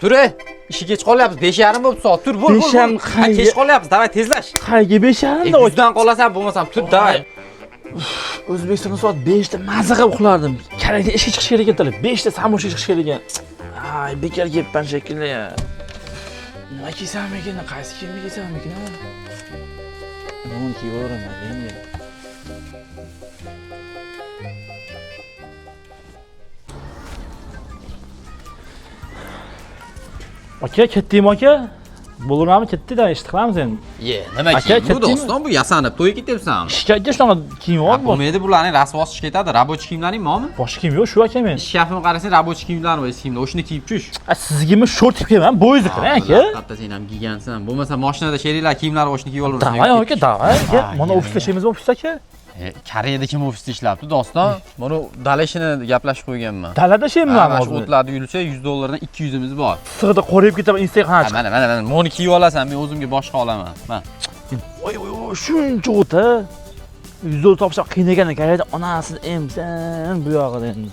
Tur ey, ishga kech qolyapmiz. 5:30 bo'libdi soat. Tur, bo'l, bo'l. Besh yarim bo'l. Ha, kech qolyapmiz. Давай tezlash. Qayga 5:30 da? 100dan qolasan, bo'lmasam tur, давай. O'zbekistonda soat 5 da maza qilib uxlardim. Karaga ishga chiqish kerak ekan, 5 da samoshga chiqish kerak ekan. Ay, bekor kelibman shekilli. Nima kiysam ekan, qaysi kiyimni kiysam ekan? Buni kiyaveraman endi. Aka, ketdingmi aka? Bo'laverami, ketdi-da, ishni qilamiz endi. Ye, nima Aka, kiyim bu ketdingmi? Doston, bu yasanib to'yga ketyapsan. Ishga aka shunaqa kiyim Ha, ol. bo'lmaydi, bularning rasvosi chiqib ketadi. Рабочий kiyimlaring bormi? Boshqa kiyim yo'q, shu aka men. Shkafimni qarasang, рабочий kiyimlar bor, eski kiyimlar. O'shani kiyib tush. A, sizgimi short kiyib kelman, bo'yingizni qarang aka. Hatto sen ham kiygansan. Bo'lmasa mashinada sheriklar kiyimlari o'shani kiyib olaversan. Давай aka, давай aka. Ha, Mana ya, ofisda ishlaymiz, ofisda aka. Koreyada kim ofisda ishlabdi, doston? Buni dala ishini gaplashib qo'yganman. Dalada ishlayman Ha, mana shu hozir. o'tlarni yulsa 100 dollardan 200imiz bor. Issig'ida qorayib ketaman, Instagram Ha, chiqib. mana mana mana buni kiyib olasan, men o'zimga boshqa olaman. Mana. Voy voy voy, shuncha o't a. 100 dollar topsam qiyin ekan, Koreyada onasini emsin bu yog'ida endi.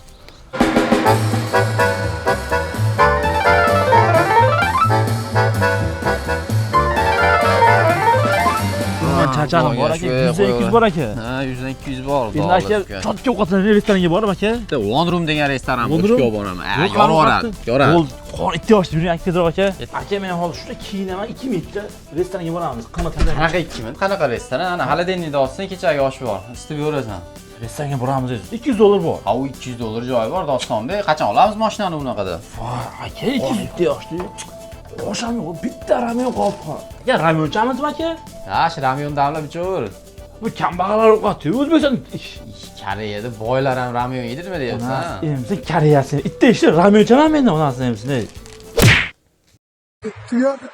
Chachanim bor aka, 100 dan 200 bor aka. Ha, 100 dan 200 bor. Endi aka, chotga ovqatlanadigan restoranga borib aka. Bitta One Room degan restoran One bor, Room? o'sha boraman. Ha, Yo'q, yoraveradi, yoradi. Bo'ldi, qon ikki yoshda yuring aka tezroq aka. Aka, men hozir shunda kiyinaman, 2 minutda restoranga boramiz. Qimmat tanlaymiz. Qanaqa 2 minut? Qanaqa restoran? Ana холодильник da olsang, kechagi osh bor. Isitib yorasan. Restoranga boramiz. 200 dollar bor. Ha, u 200 dollar joyi bor, Dostonbek. Qachon olamiz mashinani unaqada? Voy, aka, 200 yoshli. Osh ham yo'q, bitta ramyon qolib qoldi. Aka, ramyon ichamizmi aka? Ha, shu ramyon damlab ichaver. Bu kambag'allar ovqati O'zbekiston. Koreyada boylar ham ramyon yeydi, nima deyapsan? Emsin Koreyasini. Itta ishda ramyon ichaman men onasini emsin. Tugadi.